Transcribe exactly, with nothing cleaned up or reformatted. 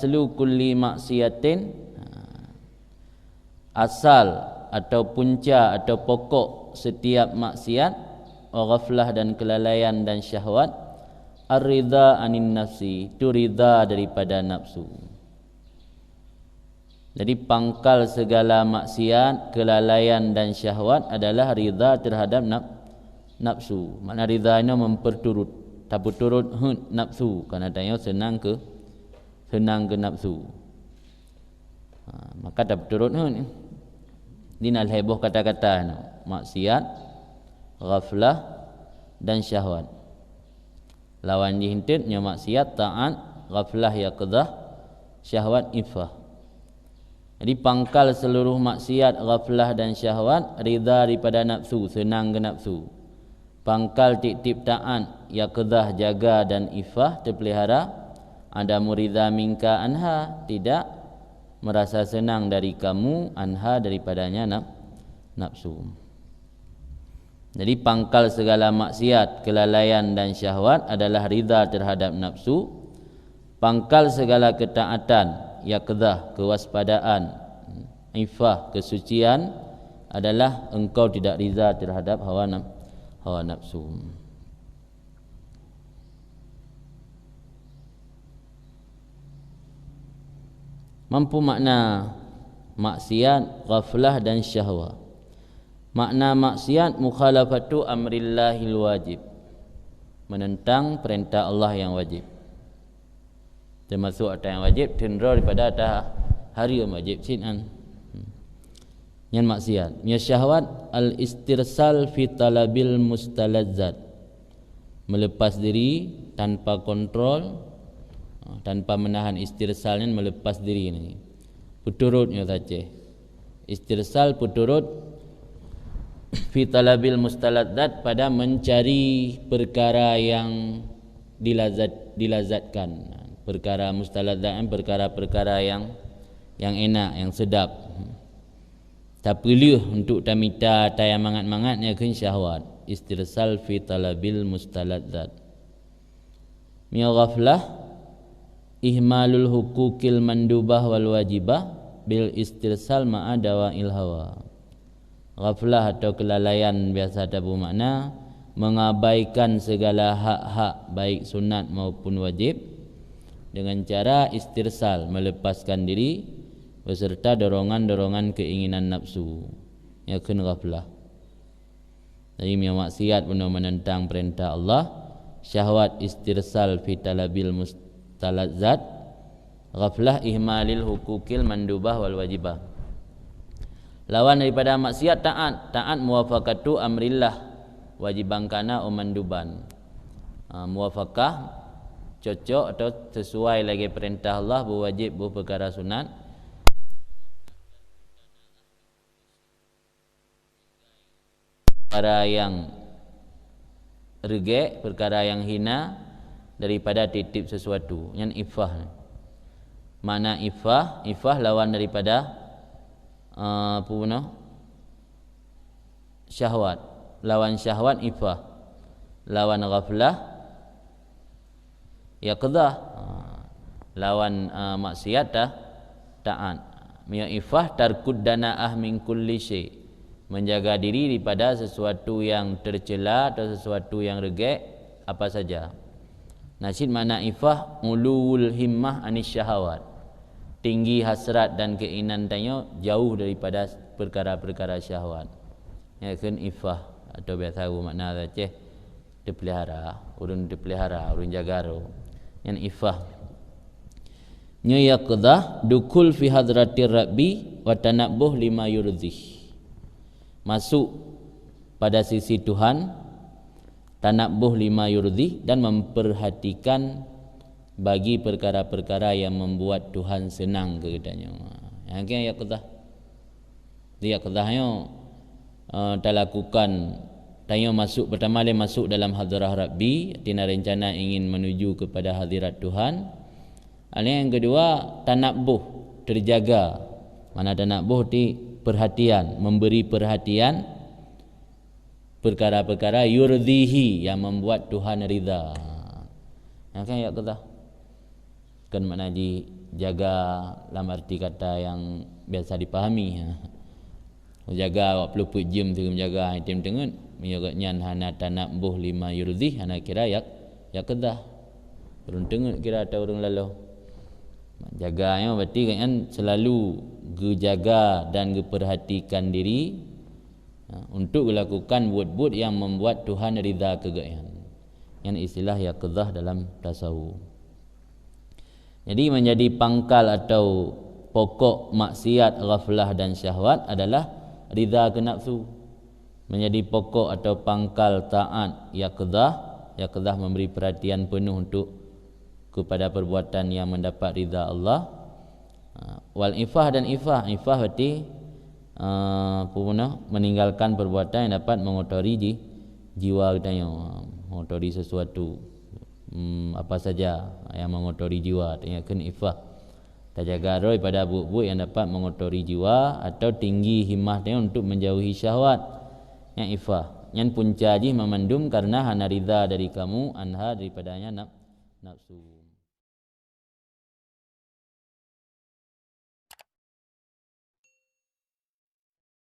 Aslu kulli maksiatin, asal atau punca atau pokok setiap maksiat, wa ghaflah dan kelalaian dan syahwat, ar-ridha anin nafsi, itu ridha daripada nafsu. Jadi pangkal segala maksiat, kelalaian dan syahwat adalah ridha terhadap naf-, nafsu. Makna ridha nyoe memperturut, tapeuturut heuet nafsu, karena tanyoe seunang keu, seunang keu nafsu. Ha, maka tapeuturut heuet. Di na lhèe boh kata-kata nyoe, maksiat, ghaflah dan syahwat. Lawan jih enteuk nyoe maksiat, taat, ghaflah, yaqdhah, syahwat, iffah. Jadi pangkal seluruh maksiat, ghaflah dan syahwat, ridha daripada nafsu, seunang keu nafsu. Pangkal tiep-tiep taat, yaqdhah, jaga dan iffah, teupelihara, adamu ridha minka anha, tidak merasa senang dari kamu, anha, daripadanya naf-, nafsu. Jadi pangkal segala maksiat, kelalaian dan syahwat adalah ridha terhadap nafsu. Pangkal segala ketaatan, yaqdhah, kewaspadaan, iffah, kesucian adalah engkau tidak ridha terhadap hawa naf-, hawa nafsu. Mampu makna maksiat, ghaflah dan syahwat. Makna maksiat, mukhalafatu amrillahil wajib, menentang perintah Allah yang wajib. Termasuk ata nyang wajib, teunroe daripada ata hareuem, wajib cit nyan. Nyan maksiat. Nyan syahwat, al-istirsal fi talabil mustaladzat. Melepas diri tanpa kontrol, tanpa menahan, istirsal nyan melepas diri ni. Peuturot nyoe saja. Istirsal peuturot fi talabil mustaladzat, pada mencari perkara yang dilazat-, dilazatkan. Perkara mustaladzat kan perkara-perkara yang, yang enak, yang sedap. Tapeuleueh untuk tamita, tayang mangat-mangat, nyan kheun syahwat. Istirsal fi talabil mustaladzat. Nyoe ghaflah, ihmalul huquqil mandubah wal wajibah bil istirsal ma'a dawa'il hawa. Ghaflah atau kelalaian biasa tabeumakna mengabaikan segala hak-hak baik sunat maupun wajib dengan cara istirsal, melepaskan diri beserta dorongan-dorongan keinginan nafsu. Nyan kheun ghaflah. Jadi, meunyoe maksiat bunoe menentang perintah Allah, syahwat istirsal fi talabil mustaladzat, ghaflah ihmalil huquqil mandubah wal wajibah. Lawan daripada maksiat taat, taat muwafaqatu amrillah, wajiban kana au manduban. Ha, muwafaqah, cocok atau sesuai lagèe perintah Allah, beuwajib, beupeukara sunat. Perkara nyang reugèk, perkara nyang hina daripada tiep-tiep sesuatu. Nyan iffah. Makna iffah, iffah lawan daripada, eh, apa bunoe? Syahwat. Lawan syahwat iffah. Lawan ghaflah yaqdhah. Ha, lawan, eh, maksiat ta-, taat. Meunyoe iffah, tarkud dana'ah min kulli syai'. Menjaga diri daripada sesuatu yang tercela atau sesuatu yang reugèk apa saja. Nah, cit makna iffah, uluwul himmah anis syahawat. Tinggi hasrat dan keinginan tanyoe jauh daripada perkara-perkara syahwat. Nyan kheun iffah, atau biasa geumakna Aceh, teupelihara, ureueng teupelihara, ureueng jaga droe. Nyan iffah. Nyoe yaqdhah, dukhul fi hadratir Rabbi wa tanabbuh lima yurdih. Masuk pada sisi Tuhan, tanabbuh lima yurdih, dan memperhatikan bagi perkara-perkara yang membuat Tuhan senang keu geutanyoe. Nyan keuh yaqdhah. Yaqdhah nyoe, eh, talakukan, tanyoe masuk, pertama lé masuk dalam hadrah Rabbi, artinya rencana ingin menuju kepada hadirat Tuhan. Lalu yang kedua, tanabbuh, terjaga. Makna tanabbuh ti perhatian, memberi perhatian perkara-perkara yurdhihi, yang membuat Tuhan ridha. Nyan keuh yaqdhah. Kan makna jih Jaga lam arti kata yang biasa dipahami. Jaga awak peuleupeuet jeuem sigoe jaga item teungeut. Meunyoe gobnyan hana tanabbuh lima yu'dhih, hana kira yak, yaqdhah. Ureuëng teungeut kira atau ureuëng laloe. Jaga nyoe berarti gobnyan selalu geujaga dan geuperhatikan diri, ha, untuk gelakukan buet-buet yang membuat Tuhan ridha keu gobnyan. Nyan istilah yaqdhah dalam tasawuf. Jadi menjadi pangkal atau pokok maksiat, ghaflah dan syahwat adalah ridha keu nafsu. Menjadi pokok atau pangkal taat yaqdhah, yaqdhah memberi perhatian penuh untuk kepada perbuatan yang mendapat ridha Allah. Ha, wal ifah dan ifah, ifah berarti, eh, apa guna, meninggalkan perbuatan yang dapat mengotori ji, jiwa geutanyoe, mengotori sesuatu. Hmm, apa saja yang mengotori jiwa, tanya kheun ifah. Tajaga droe pada buet-buet yang dapat mengotori jiwa atau tinggi himmah tanyoe untuk menjauhi syahwat. Nyan ifah. Nyan punca jih mamandum karena hana ridha dari kamu anha daripadanya naf-, nafsu.